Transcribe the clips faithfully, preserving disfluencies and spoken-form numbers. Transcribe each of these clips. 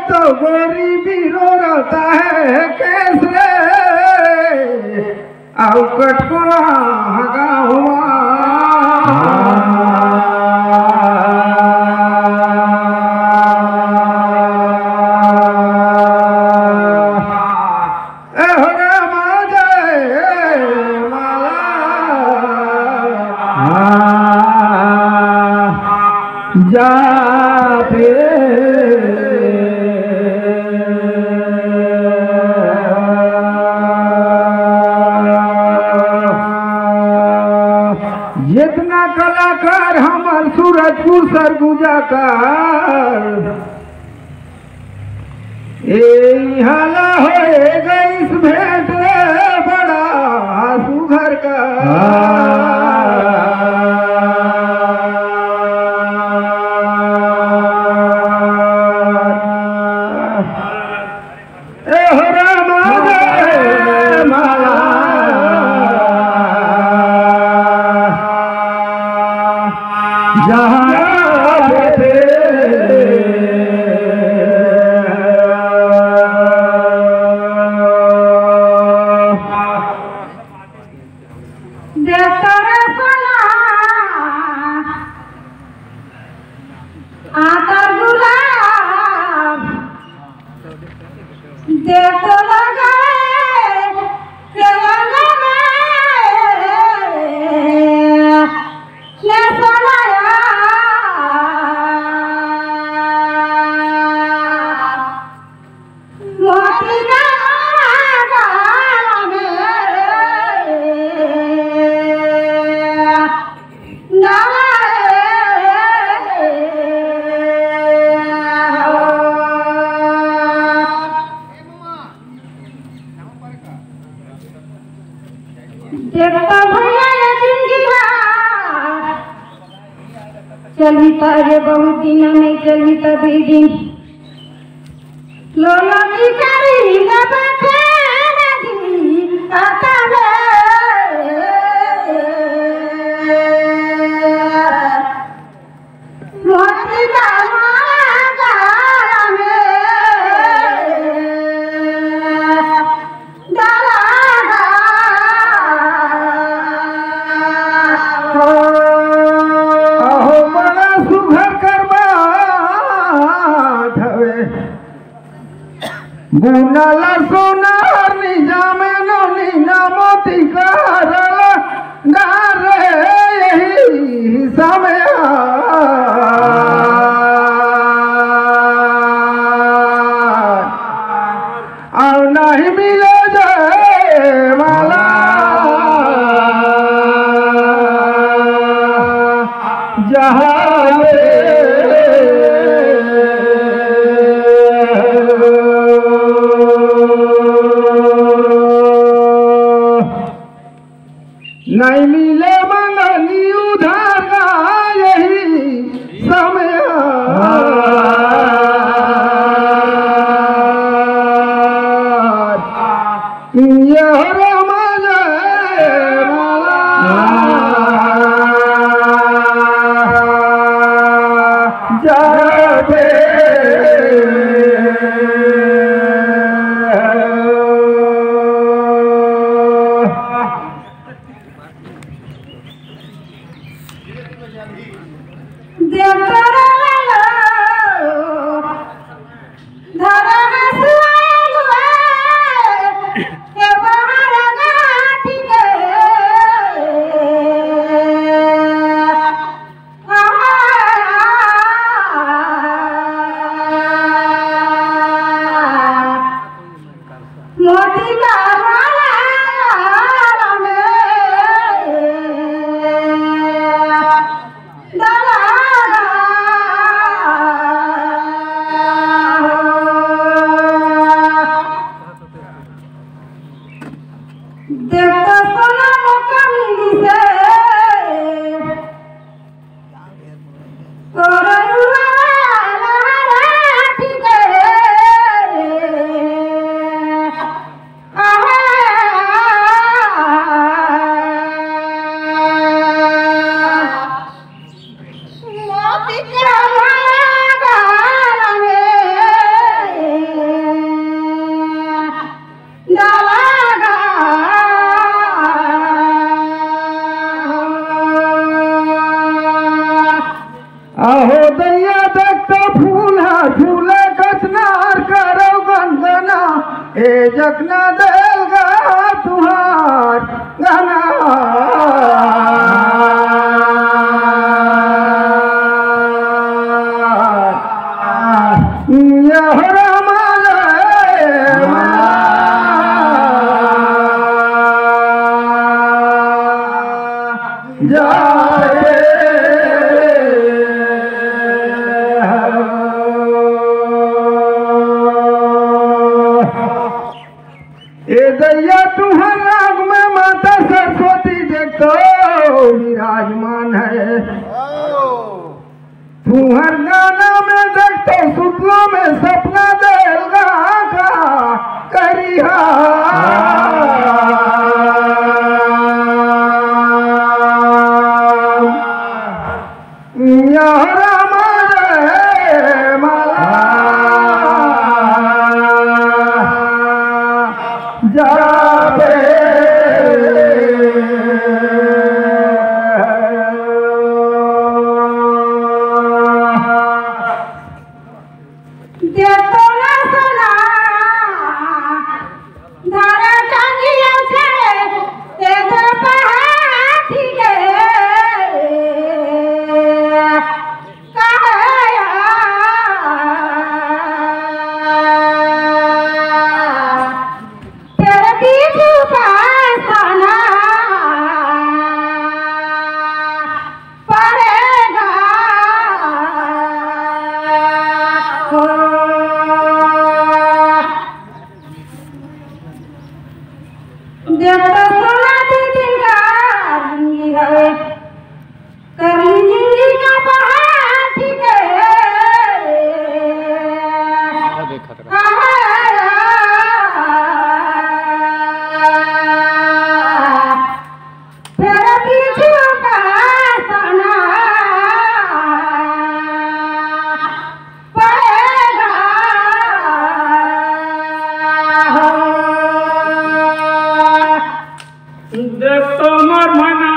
तो गोरी बिरोरता है केस रे, अउ कटकुआ गाँववा। ए हो रामा जय माला। जाबे। जेतना कलाकार हमर सूरजपुर सरगुजा कर, ए इहाँ ला होए गइस भेंट रे बड़ा सुघर का। ए हो रामा रे माला। जहाँ पे देतर सना आतर गुलाब देतो लगे के लगे में ये सोनाया मोती का गाल में देखता भैया ये जिंदगी है, चलता ये बहुत दिन में चलता भी दिन। लोला की करी ना बखेड़ा जी, आता रे। मोती का माला गाल में डाला गा। अहो बड़ा सुघर करबा हवे। बुनल सोनार निजाम नो नीना मोती करल डारे यही समय। अउ नहीं मिले जय माला। जहाँ पे नहीं मिले मंगनी उधार का यही समय। ये हो रामा जय माला। जय देव। देवतरा वाला धरा हसुआ लुआ के बाहर गाठी के। जखना देल गा तुहार गाना। यह रामा रे माँ। जाए ए दैया, तुहर राग में माता सरस्वती देखतो विराजमान है। तुहर गाना में देखतो सुतलो में सपना देलगा का करिहा। यार मारे मला जाबे। देखो ना सोना, धारा टांगिया छे, तेज पहाड़ के। देख तो मोर मना,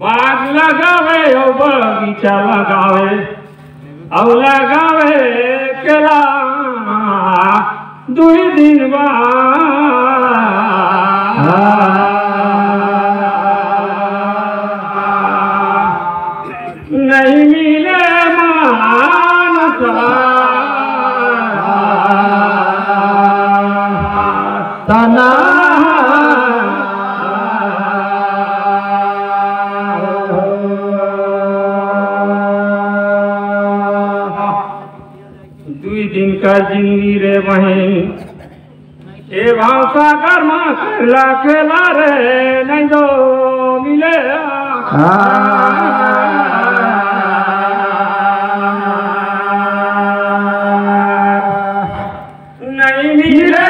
बाग लगावे, ओ बगीचा लगावे, अउ लगावे केला दुई दिन बाद। नहीं मिले मानसा तना। दुई दिन का जिंदगी रे बहिन, ए भाव सागर मा खेला खेला रे, नहीं दो मिले। नहीं मिले।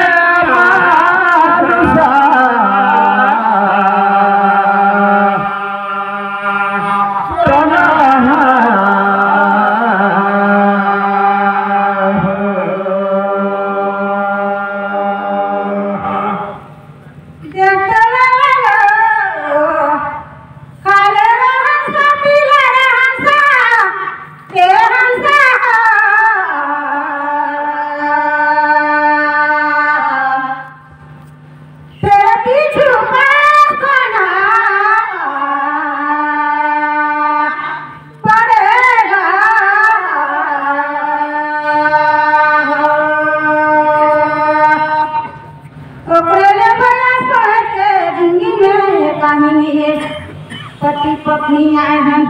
ओकरे ले बड़ा सहज के जिंदगी में कहानी है। पति पत्नी आए हैं,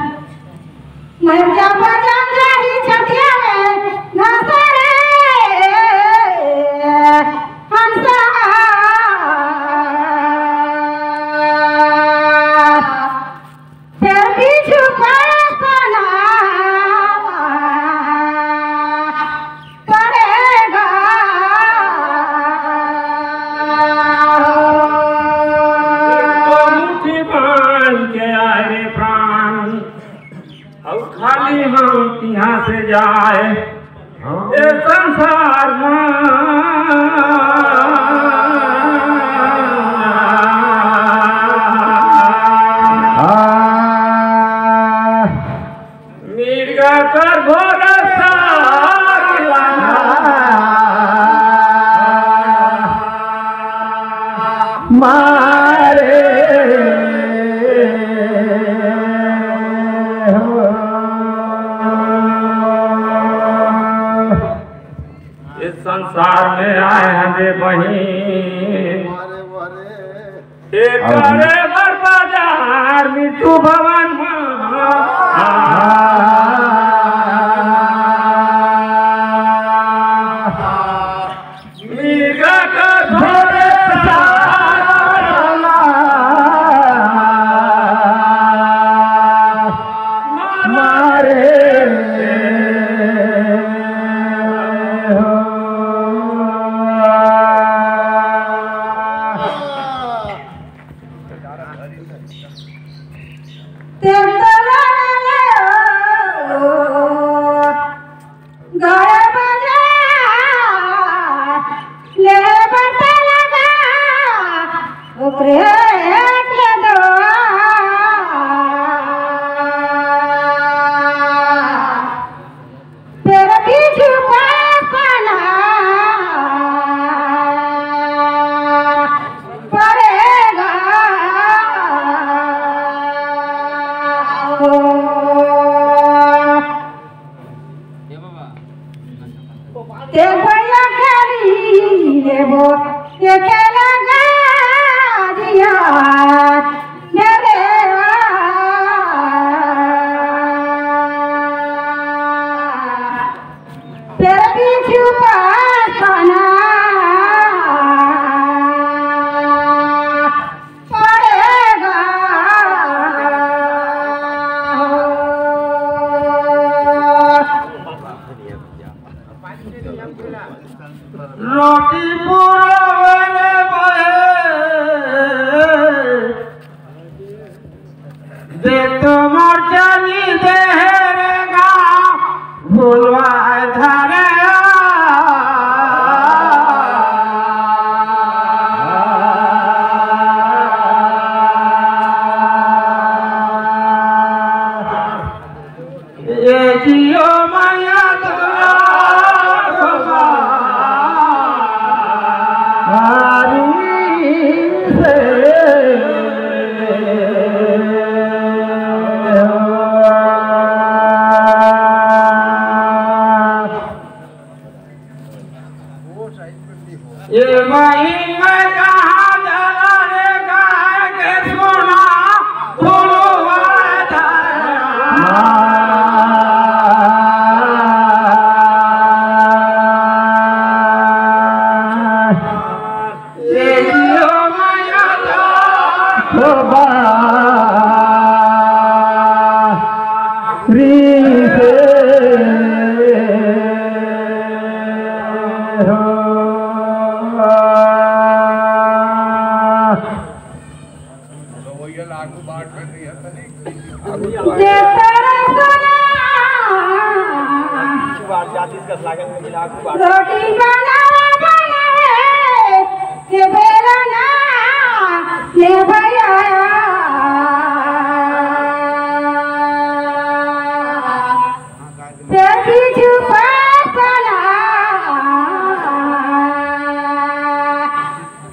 मैं जब जब जाही छतिया में घास रे हंसा। फिर भी छुपा सना पड़ेगा। मुट्ठी बांध के आए रे प्राण, अउ खाली हाथ यहाँ से जाए। ए संसार मा मिर्गा कर भरोसा। संसार में आए हवे बहिन, एकरे बर बाजार मिट्ठू भवन मा। मिर्गा का थोरे साला मारे हो। तेरे गाय बजा, ले बरते लगा, ओकरे एक ले दो। तेरे पीछू पापना पड़ेगा। ओ। ए भैया खेली लेबो, ये खेला गाजिया, मेरे आ। तेरे पीछू पासना पड़ेगा। रोटी पूरा मेरे बहे, दे तो मोर चली दे रे गाँव, भुलवा धरे। ये जियो मैया तोरा हरी से। ये माई मैं कहाँ जाला रे गाय के सोना फुलवा धरना। ये जियो मैया तो बारी से हो। रोटी बनावा बनावे के बेलना ले भैया। से पीछू पासना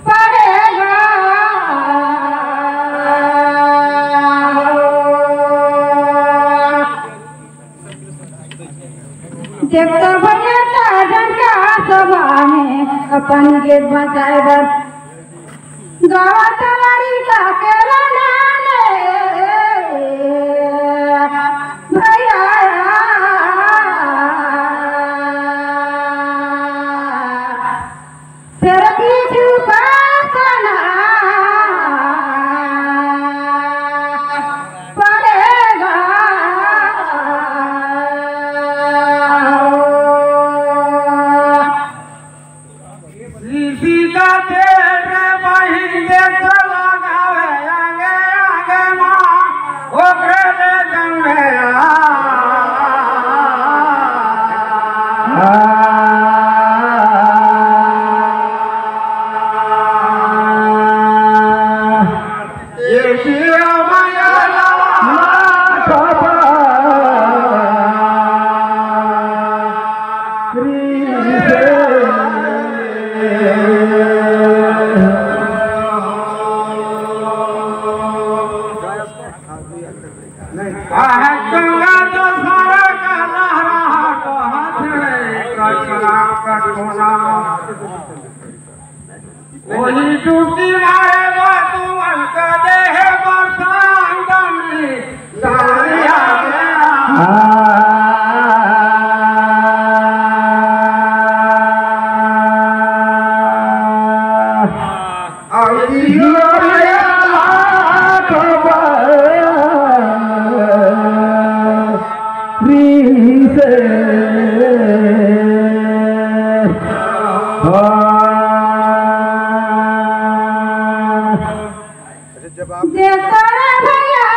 पड़ेगा। देखता भैया साजन का सभा में अपन गेट बचाए बर गावत लड़िका के लाने भैया। तेरे पीछू पासना पड़ेगा। सीता तेरे बहिन दे तो लगावे आगे। वही डुबकी मारे बा तुमन का देहे बरसात डमरी डालिया। जब आप देख रे भैया,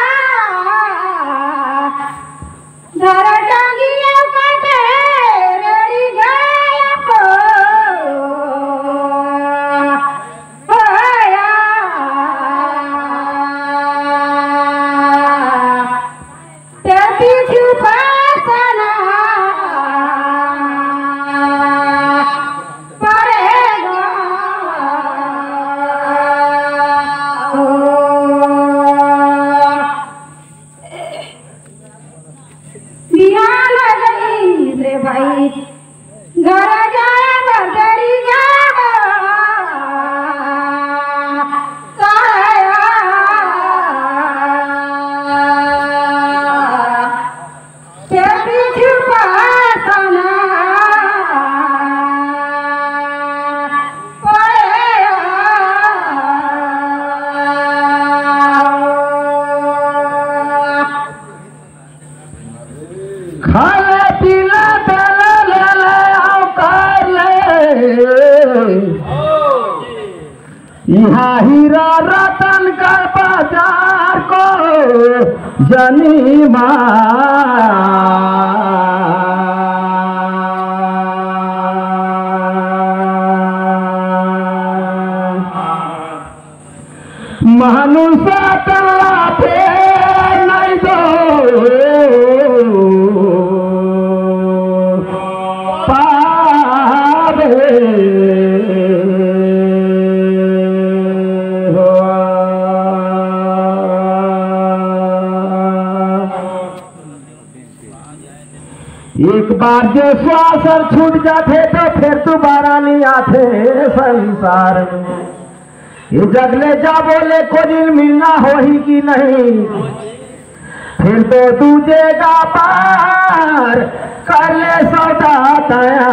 धर टंगिया काटे रेड़ी गया को होया। तेती छुपासना पड़ेगा। बिहान गई रे भाई, घर जाए बदरी जावा। काया के पीछू पासना पड़े। खाले पीले तेले ले ले अवतार ले। इहाँ हीरा रतन कर बाजार को जनी मा। मानुष तला फेर नहीं दो पावे हो। एक बार जो श्वास हर छूट जाथे तो फिर दोबारा नहीं आथे संसार में। ये जग ले जाबो ले को दिन मिलना होही कि नहीं, फिर तो दूजे का पार कर ले सौदा तया।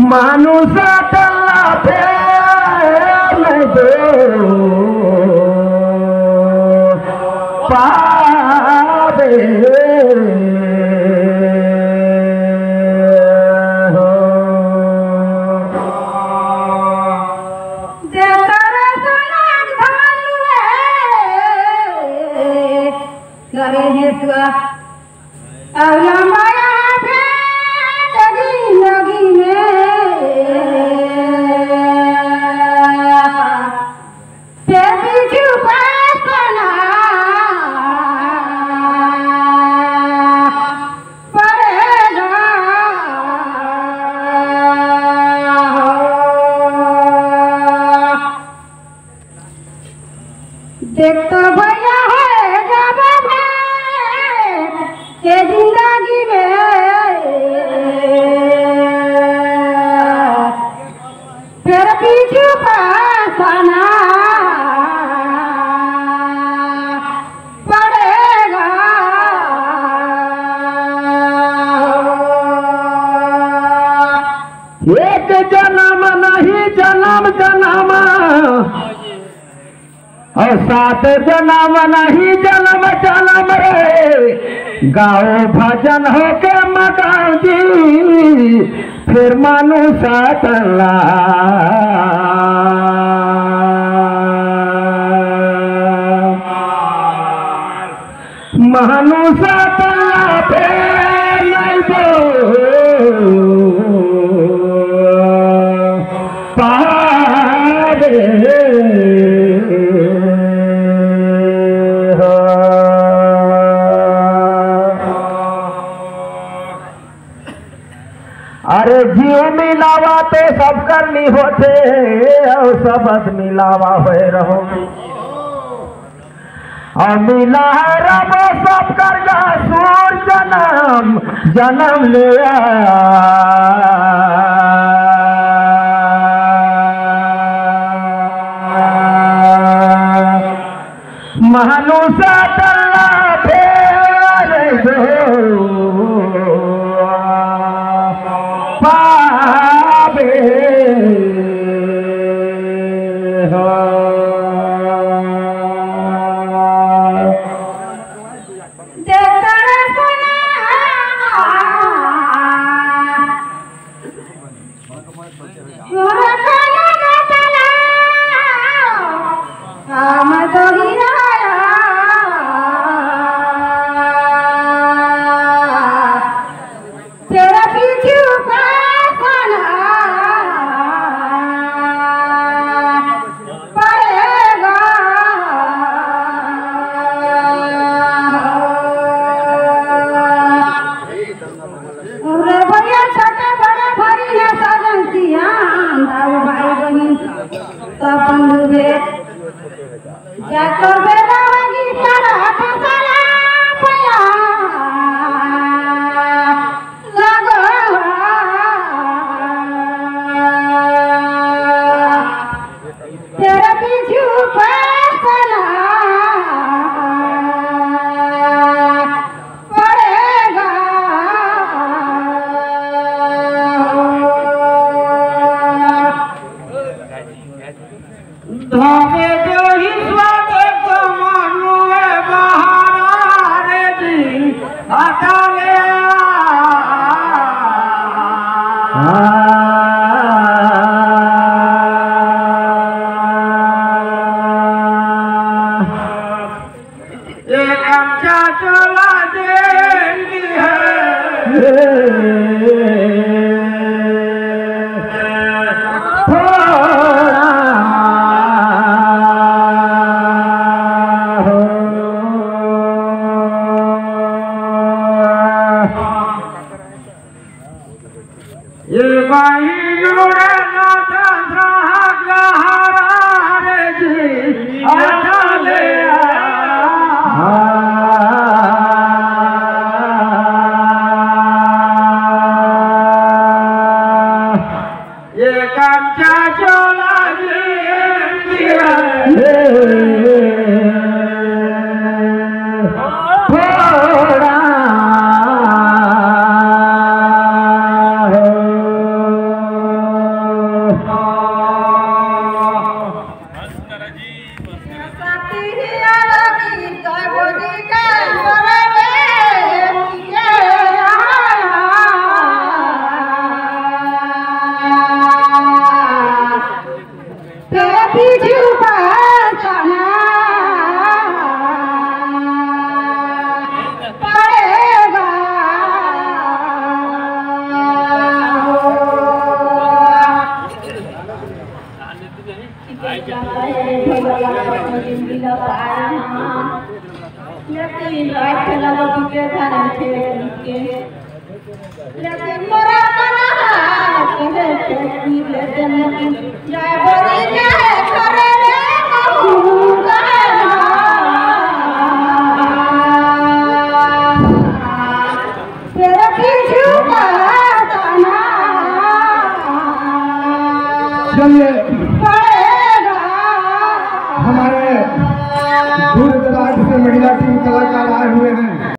मानुष तला फेर दो पावे हो। देतर सनक धनुए करे हे सुआ। अवला माया भेंट जिंदगी में, फिर भी छुपासना पड़ेगा। देख तो भैया है जब मैं ये जिंदगी में, फिर पीछू पासना पड़ेगा। एक जन्म नहीं जन्म जन्म, और सात जन्म नहीं जन्म जन्म रे, गाओ भजन होके मकान जी, फिर मानुष तला। मानुष तला पे नहीं दो पावे हो। अरे जीव मिलावा तो सब कर नी होथे, अउ सबद मिलावा होए रहो। अउ मिला हरब सब करजा सुर जनम जनम ले। मानुष तल्ला फेर दो पावे हो। तेरा पीछू पासना पड़ेगा। अरे भैया, छोटे बड़े भरी है सजन सियान, दाऊ भाई बहिन सब बंधु बे। जाकर बेला होगी सारा फसला पया लगो। तेरा पीछू पासना पड़ेगा। धामे देही स्वाद कमनुए महाराज जी अटले। एक आमचा चोला देंगी है। थोड़ा हो। ये बाई जोड़े ना था गहरा रे जी, अटले। ये कंचा चोला जी, थोड़ा हो। लेकिन मोरा मन हाथ है, जय बोली जय करे रे महू कहना। तेरा पीछू का ताना। चलिए।